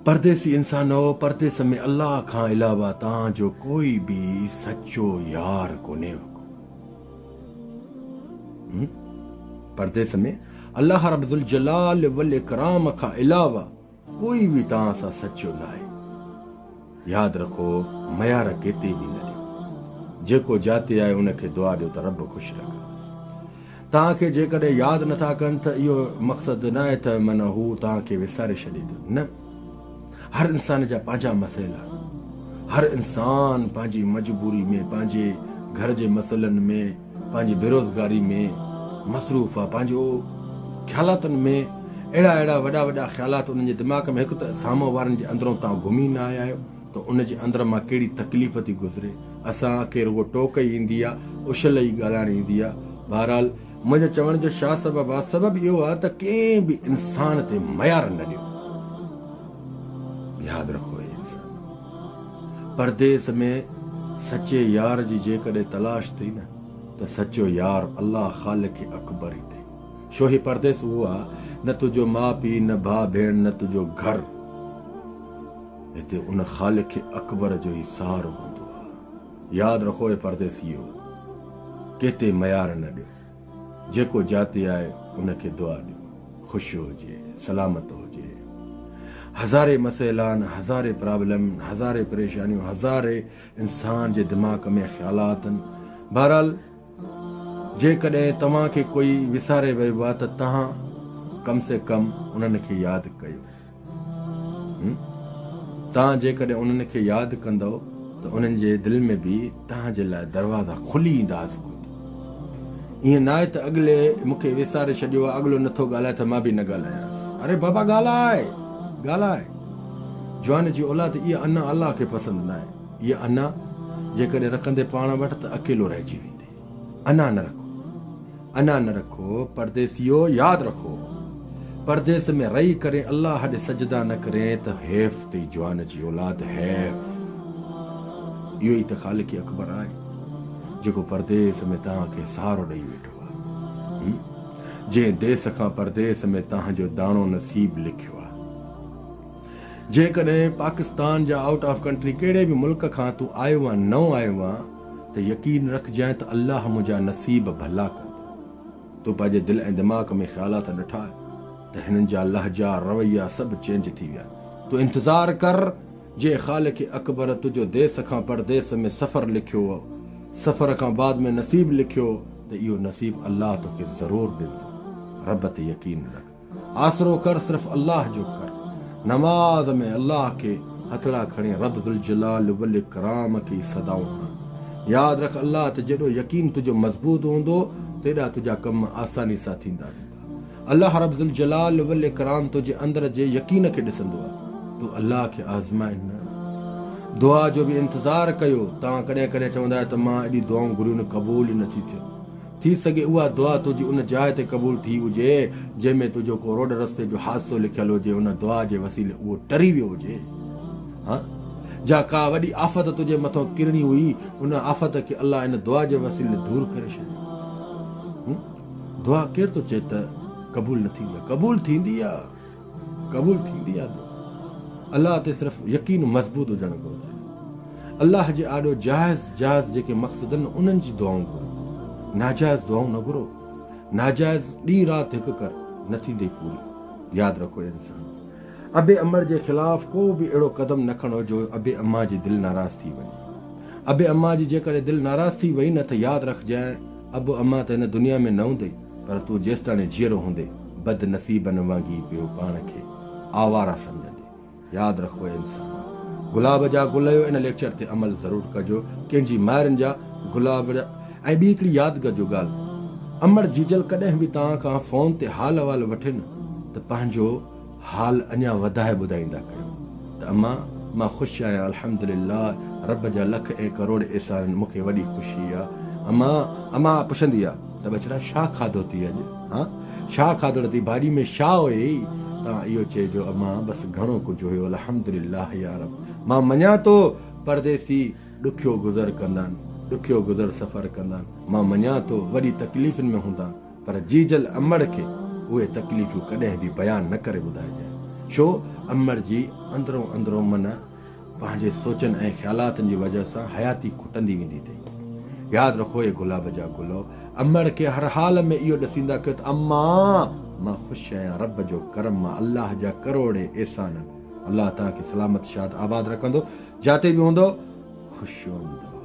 پرديسي انسانو پرديس ۾ الله کان علاوه توهان جو ڪوئي به سچو يار ڪونهي ڪو. پرديس ۾ الله رب ذوالجلال والاڪرام کان علاوه ڪوئي به توهان سان سچو ناهي. ياد رکو ميار ڪيتي به نه ڏيو. جيڪو جاتي آهي ان کي دعا ڏيو ته رب خوش رکندس. توهان کي جيڪڏهن ياد نٿا ڪن ته اهو مقصد ناهي ته معنيٰ هو توهان کي وساري ڇڏي ٿو. نه. هر انسان جا پنهنجا مسئلا آهن. هر انسان پنهنجي مجبوري ۾ پنهنجي گهر جي مسئلن ۾ پنهنجي بيروزگاري ۾ مصروف آهي. پنهنجو خيالاتن ۾ اهڙا اهڙا وڏا وڏا خيالات انهن جي دماغ ۾ هڪ ته سامهون وارن جي اندرون توهان گهمي نه آيا آهيو ته ان جي اندر مان ڪهڙي تڪليف ٿي گذري. اسان کي رڳو ٽوڪ ئي ايندي آ، اڇل ئي ڳالهائڻ ايندي آ. بهرحال منهنجي چوڻ جو ڇا سبب آ؟ سبب اهو آ ته ڪنهن به انسان تي ميار نه ڏيو. ياد رکو اي انسانو! پرديس ۾ سچي يار جي جيڪڏهن تلاش ٿئي نه ته سچو يار الله خالق اڪبر ئي ٿئي. ڇو هي پرديس اهو آ، نه تنهنجو ماء پيء، نه ڀاء ڀيڻ، نه تنهنجو گهر. هتي ان خالق اڪبر جو ئي سهارو هوندو آ. ياد رکو اي پرديسيو! ڪنهن تي ميار نه ڏيو. جيڪو جاتي آهي ان کي دعا ڏيو. خوش هجي، سلامت هجي. هزارين مسئلا آهن، هزارين پرابلم، هزارين پريشانيون، هزارين انسان جي دماغ ۾ خيالات آهن. بهرحال جيڪڏهن توهان کي ڪوئي وساري ويو آهي ته توهان ڪم سي ڪم انهن کي ياد ڪيو. توهان جيڪڏهن انهن کي ياد ڪندؤ ته انهن جي دل ۾ به توهان جي لاء دروازا کلي ايندا از خود. ائين ناهي ته اڳلي مون کي وساري ڇڏيو آهي، اڳلو نٿو ڳالهائي ته مان به نه ڳالهايانس. اري بابا ڳالهاء، ڳالهاء. جوان جي اولاد اها انا الله کي پسند ناهي. اها انا جيڪڏهن رکندي پاڻ وٽ ته اڪيلو رهجي ويندي. انا نه رکو. انا نه رکو پرديسيو ياد رکو پرديس ۾ رهي ڪري الله ڏي سجدا نه ڪرين ته حيف تئي جوان جي اولاد حيف اهو ئي ته خالق اڪبر آهي جيڪو پرديس ۾ توهان کي سهارو ڏئي ويٺو آهي جنهن ديس کان پرديس ۾ توهان جو داڻو نصيب لکيو آهي جيڪڏهن پاڪستان جا آئوٽ آف ڪنٽري ڪهڙي به ملڪ کان تون آيو آن نئون آيو آن ته يقين رکجانء ته الله منهنجا نصيب ڀلا ڪندو. تو پنهنجي دل ۽ دماغ ۾ خيالات ڏٺا ته هنن جا لهجا، رويا سڀ چينج ٿي ويا. تون انتظار ڪر، جنهن خالق اڪبر تنهنجو ديس کان پرديس ۾ سفر لکيو، سفر کان بعد ۾ نصيب لکيو ته اهو نصيب الله توکي ضرور ڏيندو. رب تي يقين رک. آسرو ڪر صرف الله جو ڪر نماز ۾ الله کي هٿڙا کڻي رب ذوالجلال والاڪرام کي ئي صدائون هڻ ياد رک الله تي جيڏو يقين تنهنجو مضبوط هوندو تيڏا تنهنجا ڪم آساني سان ٿيندا ويندا الله رب ذوالجلال والاڪرام تنهنجي اندر جي يقين کي ڏسندو آهي تون الله کي آزمائي نه دعا جو به انتظار ڪيو توهان ڪڏهن ڪڏهن چوندا آهيو ته مان ايڏي دعائون گهريون قبول ئي نٿي ٿين ٿي سگهي اها دعا تنهنجي ان جاء تي قبول ٿي هجي، جنهن ۾ تنهنجو ڪو روڊ رستي جو حادثو لکيل هجي، ان دعا جي وسيلي اهو ٽري ويو هجي. ها؟ جا ڪا وڏي آفت تنهنجي مٿان ڪرڻي هئي، ان آفت کي الله ان دعا جي وسيلي دور ڪري ڇڏيو. دعا ڪير ٿو چئي ته قبول نه ٿيندي آهي؟ قبول ٿيندي آهي. قبول ٿيندي آ دعا. الله تي صرف يقين مضبوط هجڻ گهرجي. الله جي آڏو جائز جائز جيڪي مقصد آهن انهن جي دعائون گهرو. ناجائز دعائون نه گهرو. ناجائز ڏينهن رات هڪ ڪر نه ٿيندي پوري. ياد رکو اي انسان! ابي امڙ جي خلاف ڪو به اهڙو قدم نه کڻو جو ابي امان جي دل ناراض ٿي وڃي. ابي امان جي جيڪڏهن دل ناراض ٿي وئي نه ته ياد رکجانء ابو امان ته هن دنيا ۾ نه هوندئي. پر تون جيستاڻي جيئرو هوندي بد نصيبن وانگي پيو پاڻ کي آواره سمجهندي. ياد رکو اي انسانو! گلاب جا گل آهيو ان ليڪچر تي عمل ضرور ڪجو ڪنهن جي مائرن جا گلاب جا ۽ ٻي هڪڙي ياد ڪجو ڳالهه امڙ جيجل ڪڏهن به توهان کان فون تي حال احوال وٺي نه ته پنهنجو حال اڃا وڌائي ٻڌائيندا ڪيو ته امان مان خوش آهيان الحمدلله رب جا لک ۽ ڪروڙ احسان آهن مون کي وڏي خوشي آ امان امان پڇندي آ ته ٻچڙا ڇا کاڌو ٿي اڄ ها ڇا کاڌو ٿي ڀاڄي ۾ ڇا هئي تان اهو چئجو امان بس گهڻو ڪجهه هيو الحمدلله يا رب مان مڃان ٿو پرديسي ڏکيو گذر ڪندا آهن ڏکيو گذر سفر ڪندا آهن مان مڃان ٿو وڏي تڪليفن ۾ هوندا آهن پر جيجل امڙ کي اهي تڪليفون ڪڏهن به بيان نه ڪري ٻڌائجانء. ڇو امڙ جي اندرون اندرون من پنهنجي سوچن ۽ خيالاتن جي وجه سان حياتي کٽندي ويندي اٿئي. ياد رکو اي گلاب جا گلو! امڙ کي هر حال ۾ اهو ڏسيندا ڪيو ته اما! مان خوش آهيان رب جو ڪرم آ الله جا ڪروڙين احسان آهن. الله توهان کي سلامت شاد آباد رکندو جاتي به هوندو خوش هوندو.